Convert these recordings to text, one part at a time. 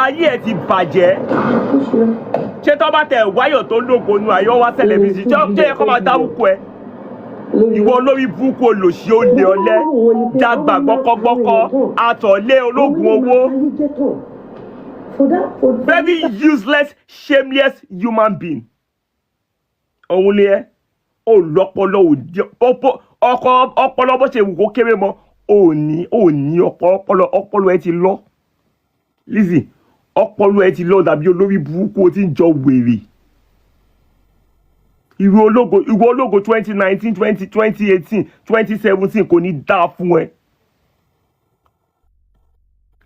Ayé ẹ ti bàjẹ́. Ṣé tó bá tẹ wáyọ̀ tó lógo nu àyọ̀ wá celebrity, ṣé yẹ kó máa dárúkọ ẹ? Ìwọ olórí burúkú, olòṣì, olè, ọ̀lẹ, jàgbà, gbọ́kọ́gbọ́kọ́, àtọ̀lé, ológun owó, very useless, shameless human being. Òun ni ẹ ò lọ́pọlọ, ọkọ ọpọlọ bó ṣe wù kó kéré mọ́, ò ní ọpọlọ. Ẹ ti lọ, Lizzy. Ọpọlọ ẹ ti lọ, dàbí olórí burúkú, ó ti ń jọ wèrè. Ìwé ológo, ìwé ológo, 2019, 2018, 2017, kò ní dáa fún ẹ.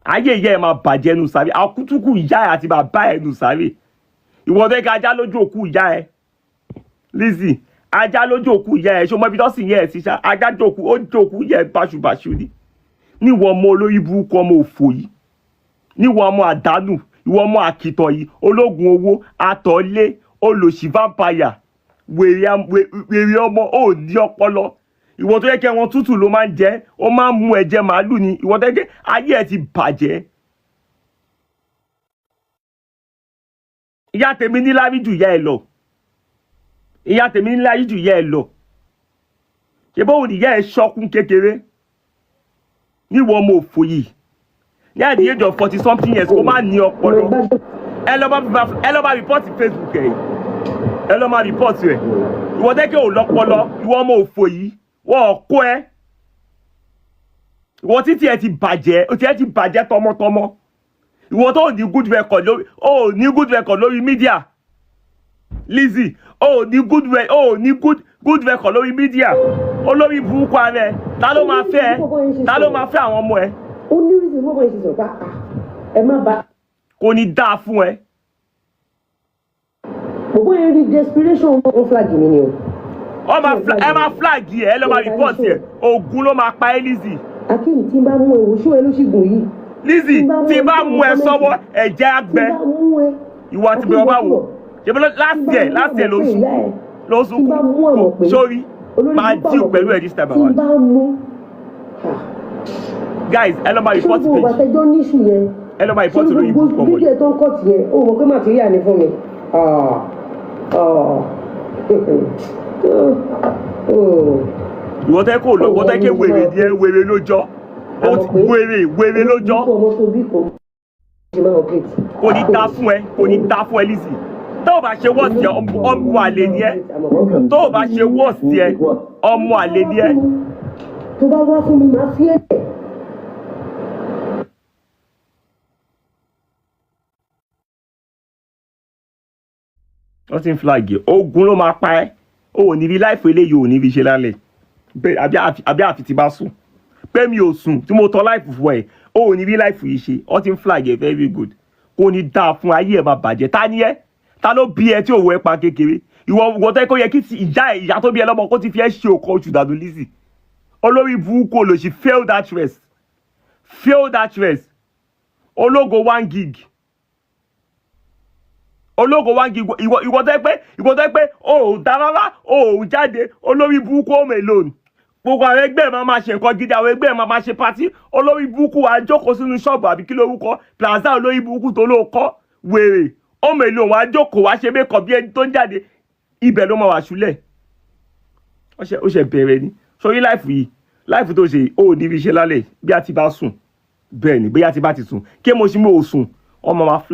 Ayé ìyá ẹ máa bàjẹ́ nù sáré, àkútúkù ìyá ẹ àti bàbá ẹ nù sáré. Ìwọ tó yẹ ká ajá lójú òkú ìyá ẹ, Lizzy, ajá lójú òkú ìyá ẹ. Ṣé o mọ ibi tó sì yẹ ẹ sí ṣá? Ajá jókòó, ó jókòó ìyá ẹ báṣubàṣu ni. Níwọ ọmọ olórí burúkú, ọmọ òfò yìí, níwọ ọmọ àdánù, ìwọ ọmọ àkìtàn yìí, ológun owó, àtọ̀lé, olòṣì, vampire, wèrè, wèrè ọmọ, ò ní ọpọlọ. Ìwọ tó yẹ kí ẹran tútù ló máa ń jẹ, ó máa ń mú ẹ̀jẹ̀ màálù ni. Ìwọ tó yẹ kí ayé ẹ ti bàjẹ́. Ìyá tèmi níláárí jù ìyá ẹ lọ. Ìyá tèmi níláárí jù ìyá ẹ lọ. Ṣe bóun ni ìyá ẹ ṣọkún kékeré? Níwọ ọmọ òfò yìí, ní at the age of 40 something years, kó má ní ọpọlọ. Ẹ lọ bá report Facebook ẹ yìí, ẹ lọ máa report ẹ. Ìwọ tẹ́kẹ̀ ò lọ́pọlọ, ìwọ ọmọ òfò yìí, wọ́n kó ẹ. Ìwọ títí ẹ ti bàjẹ́, ó ti ẹ ti bàjẹ́ tọmọtọmọ. Ìwọ tó ní good record lórí, ó ní good record lórí media. Lizzy, ó ní good re ó ní good record lórí media. Olórí burúkú ara ẹ, ta ló máa fẹ́ ẹ? Ta ló máa fẹ́ àwọn ọmọ ẹ? Ó ní reason bọ́bọ́ yẹn ṣe sọ̀rọ̀ pé, "Ah, ẹ má bá." Kò ní dáa fún ẹ. Bọ́bọ́ yẹn rí desperation, wọn flag mi ni o. Ọ máa ẹ máa flag ẹ, ẹ lọ máa report ẹ. Ogun ló máa pa ẹ, Lizzy. Akeem, tí n bá mú ẹ wò, ṣó ẹ ló sì gùn yìí? Lizzy, tí n bá mú ẹ sọ́wọ́, ẹ̀jẹ̀ á Tí gbẹ. n bá mú ẹ. Ìwọ àti bẹ̀rẹ̀ bá wò ṣe bí last year ló sùn, ló Tí n bá mú àmọ̀ sunkún pé sórí olórí máa burúkú deal àmọ̀ pẹ̀lú pé ẹ this time tí n around. bá mú. Guys, ẹ lọ máa Ṣé report gbogbo page. àtẹjọ́ níṣù yẹn? Ẹ lọ máa Ṣé report lórí gbogbo ibùkún ọmọ fídíò yìí. tó ń kọ́ tiẹ̀, ó mọ̀ pé material ni fún mi? Ah, ah. Oh. Ìwọ tẹ́ kò lọ, ìwọ tẹ́ ké wèrè ní ẹ, wèrè ló jọ. Ó ti wèrè, wèrè ló jọ. Ọmọ tó bí kò ṣe máa operate. Kò ní dá fún ẹ, kò ní dá fún ẹ, Lizzy. Tó o bá ṣe worst ẹ, ọmọ àlè ni ẹ. Tó o bá ṣe worst ẹ, ọmọ àlè ni ẹ. Tó bá wá fún mi, máa fi ẹ̀ lẹ̀. Wọ́n ti ń flag ẹ̀. Ogun ló máa pa ẹ́. O ò ní rí live eléyìí, ò ní rí ṣe lálẹ́ bẹ́ẹ̀. Àbí àfi ti bá sùn pé mi ò sùn tí mo tọ́ live fún ẹ, o ò ní rí live yìí ṣe. Wọ́n ti ń flag ẹ̀. Very good. Kò ní dáa fún ayé ẹ̀, máa bàjẹ́. Ta ni ẹ́? Ta ló bí ẹ tí òwò ẹ pa kékeré? Ìwọ tẹ́ kó yẹ kí ti ìyá ẹ, ìyá tó bí ẹ lọ́mọ, kó ti fi ẹ́ ṣe òkò oṣù dànù. Lizzy, olórí burúkú, olòṣì, failed actress, failed actress, ológo 1 gig, ológo 1 gig. Ìwọ tẹ́ pé o ò dá rárá, o ò jáde. Olórí burúkú, home alone. Gbogbo àwọn ẹgbẹ́ ẹ̀ máa ma ṣe nǹkan gidi, àwọn ẹgbẹ́ ẹ̀ máa ma ṣe party. Olórí burúkú, wa jókòó sínú ṣọ́ọ̀bù, àbí kí lórúkọ plaza olórí burúkú tó ló kọ́, wèrè, home alone. Wa jókòó, wá ṣe mékọ̀ bí ẹni tó ń jáde, ibẹ̀ ló máa wà ṣúlẹ̀. Ó ṣe bẹ̀rẹ̀ ni sórí live yìí, live tó ṣe yìí, ó ní fi ṣe lálẹ́ bí a ti bá sùn. Bẹ́ẹ̀ ni, bóyá ti bá ti sùn kí mo ṣe, mo ò sùn, ọmọ máa fly.